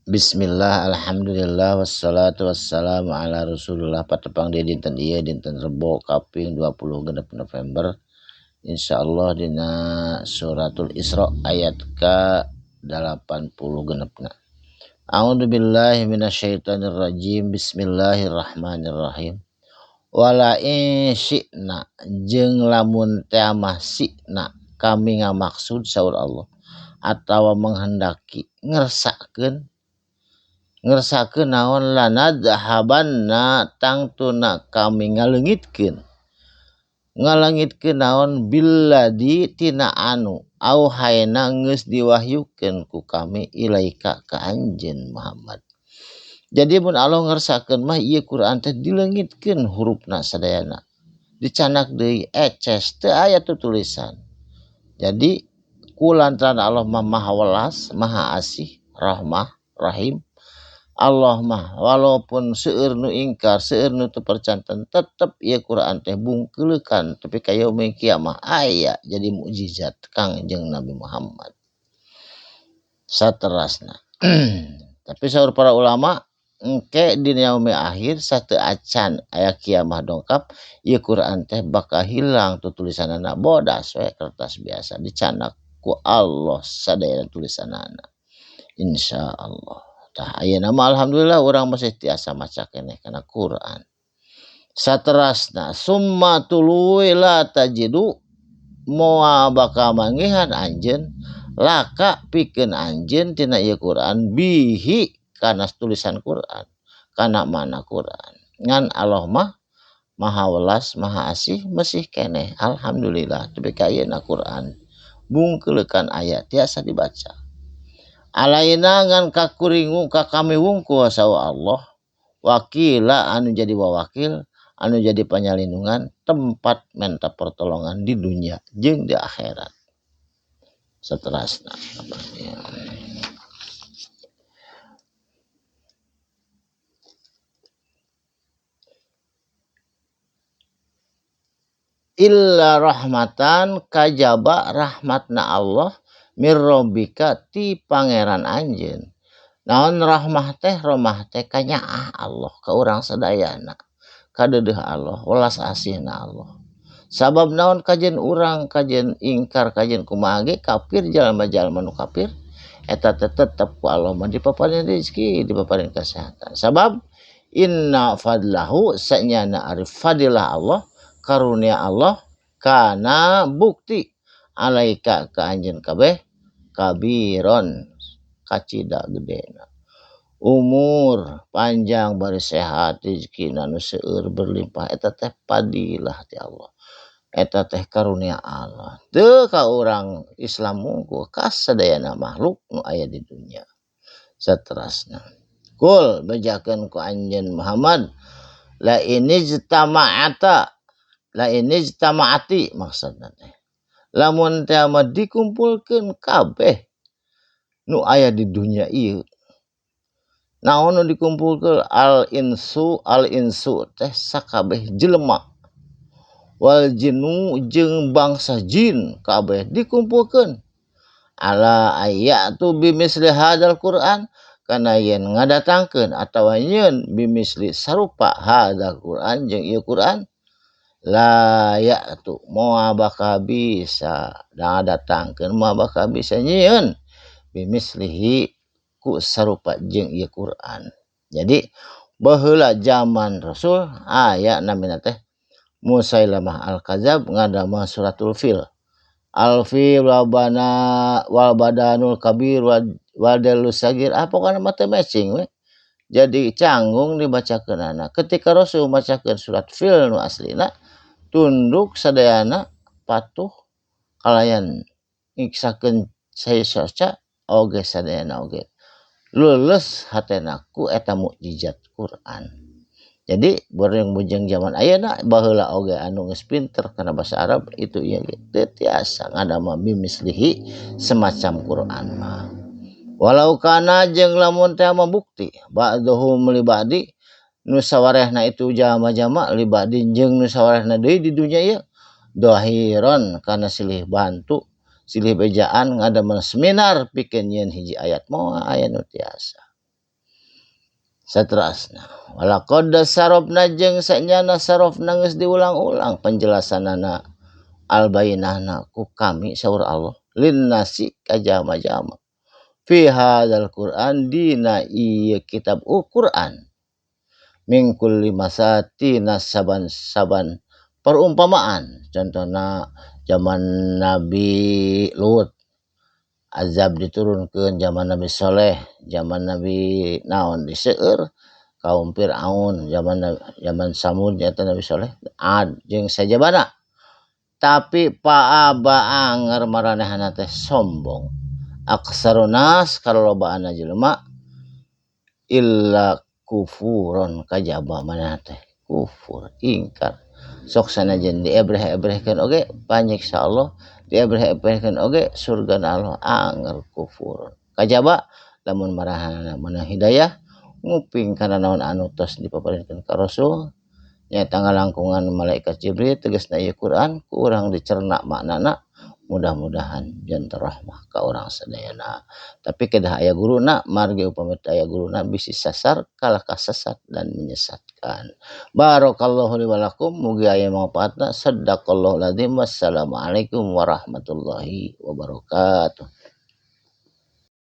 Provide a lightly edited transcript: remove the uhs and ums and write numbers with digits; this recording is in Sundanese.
Bismillah, alhamdulillah, wassalatu wassalamu ala rasulullah. Patepang di dinten ieu dinten Rebo kaping 26 November. Insyaallah dina suratul Isra ayat ka 86 genepna. A'udzu billahi minasyaitonir rajim. Bismillahirrahmanirrahim. Wala in syi'na jeung lamun teh mah syi'na kami ngamaksud saur Allah atawa menghendaki ngersakeun naon lanadhabanna tangtuna kami ngaleungitkeun naon billadzi tina anu auhayna geus diwahyukeun ku kami ilaika ka anjeun Muhammad. Jadi mun Allah ngersakeun mah ieu Quran teh dileungitkeun hurufna sadayana, dicanak deui eces teu aya tu tulisan. Jadi kulantaran Allah mah maha welas, maha asih, rahmah, rahim. Allah mah walaupun seueur nu ingkar, seueur nu teu percanten, tetep ieu Quran teh bungkeuleukan tepi ka yaumil kiamah aya jadi mukjizat Kangjeng Nabi Muhammad. Saterasna. Tapi saur para ulama engke di yaumil akhir sateu acan aya kiamah dongkap ieu Quran teh bakal hilang tu tulisanana, bodas we kertas biasa dicanak ku Allah sadayana tulisanana. Insyaallah. Tah ayeuna mah alhamdulillah urang masih tiasa maca keneh kana Quran. Saterasna summa tuluy la tajidu moal bakal manggihan anjeun laka pikeun anjeun tina ieu Quran bihi kana tulisan Quran, kana mana Quran. Ngan Allah mah maha welas, maha asih, masih keneh. Alhamdulillah tepi ka ayeuna Quran bungkeuleukan aya tiasa dibaca. Alaina ngan kakuringu ka kami wungkul sawa Allah wakila anu jadi wawakil anu jadi panyalindungan tempat menta pertolongan di dunia jeung di akhirat. Seterusna illa rahmatan kajaba rahmatna Allah mirrobika ti pangeran anjeun. Naon rahmah teh? Romah teh kanyaah Allah ka urang sadayana, kadeudeuh Allah, welas asihna Allah. Sabab naon kajen urang kajen ingkar kajen kumaha ge kafir jalma-jalma nu kafir eta teh tetep ku Allah mah dipaparin rezeki, dipaparin kesehatan. Sabab inna fadlahu sanyana ari fadilah Allah, karunia Allah kana bukti alaika ka anjeun kabeh kabiron kacida gedena. Umur panjang bari sehat, rezekina nu seueur berlimpah eta teh fadilah ti Allah. Eta teh karunia Allah. Teu ka urang Islam mungku ka sadayana makhluk nu aya di dunia. Saterasna kul bejakeun ku anjeun Muhammad la inijtama'ata la inijtama'ati maksudna teh lamun teh mah dikumpulkeun kabeh nu aya di dunia ieu. Naon nu dikumpulkeun? Al insu teh sakabeh jelema wal jinnu jeung bangsa jin kabeh dikumpulkeun. Ala ayatu bimisli hadzal Quran kana yen ngadatangkeun atawa nyeun bimisli sarupa hadzal Quran jeung ieu Quran la ya'tu moal bakal bisa datangkeun moal bakal bisa nyieun bimislihi ku sarupa jeung ieu Quran. Jadi baheula zaman Rasul aya namina teh Musailamah al-Kadzab ngadamel suratul Fil. Al-Fil wal bana wal badanul kabir wal dalus sagir, ah pokona mah teu matching we. Jadi canggung dibacakeunana. Ketika Rasul macakeun surat Fil nu aslina tunduk sadayana patuh kalayan ngiksakeun sae-saca oge sadayana oge lulus hatena ku eta mukjizat Quran. Jadi bujeng zaman ayeuna baheula oge anu geus pinter kana bahasa Arab itu ieu ge teu tiasa ngadamel bimislihi semacam Quran mah. Walau kana jeung lamun teh mah bukti ba'dhum li ba'di nu sawarehna itu jama-jama li ba'di jeung nu sawarehna deui di dunya ieu dohiron kana silih bantu silih bejaan ngadamel seminar pikeun nyieun hiji ayat moal aya nu tiasa. Saterasna walaqad sarafna jeung sanyana sarafna geus diulang-ulang penjelasanana albayinahna ku kami saur Allah linnasi ka jalma-jalma fi hadzal Qur'an dina ieu kitab Qur'an min kulli masatina saban-saban perumpamaan contohna zaman Nabi Lut azab diturunkeun zaman Nabi Soleh zaman Nabi naon diseueur kaum Fir'aun zaman Samud nyaeta Nabi Soleh Ad jeung sajabana tapi paaba anger maranehna teh sombong aksarunas kalolobaanna jelema illa kufuron kajaba manehna teh kufur ingkar sok sanajan diebreh-ebrehkeun oge panyiksa Allah diebreh-ebrehkeun oge surgana Allah anger kufur kajaba lamun marahanana meunang hidayah nguping kana naon anu tos dipaparinkeun ka Rasul nyaeta ngalangkungan malaikat Jibril tegasna ieu Quran ku urang dicerna maknana mudah-mudahan janten rahmah ka urang sadayana tapi kedah aya guruna margi upami teu aya guruna bisi sasar kalah kasesat dan menyesatkan. Barakallahu li wa lakum mugi aya manfaatna. Sadaqallahul azim. Wassalamualaikum warahmatullahi wabarakatuh.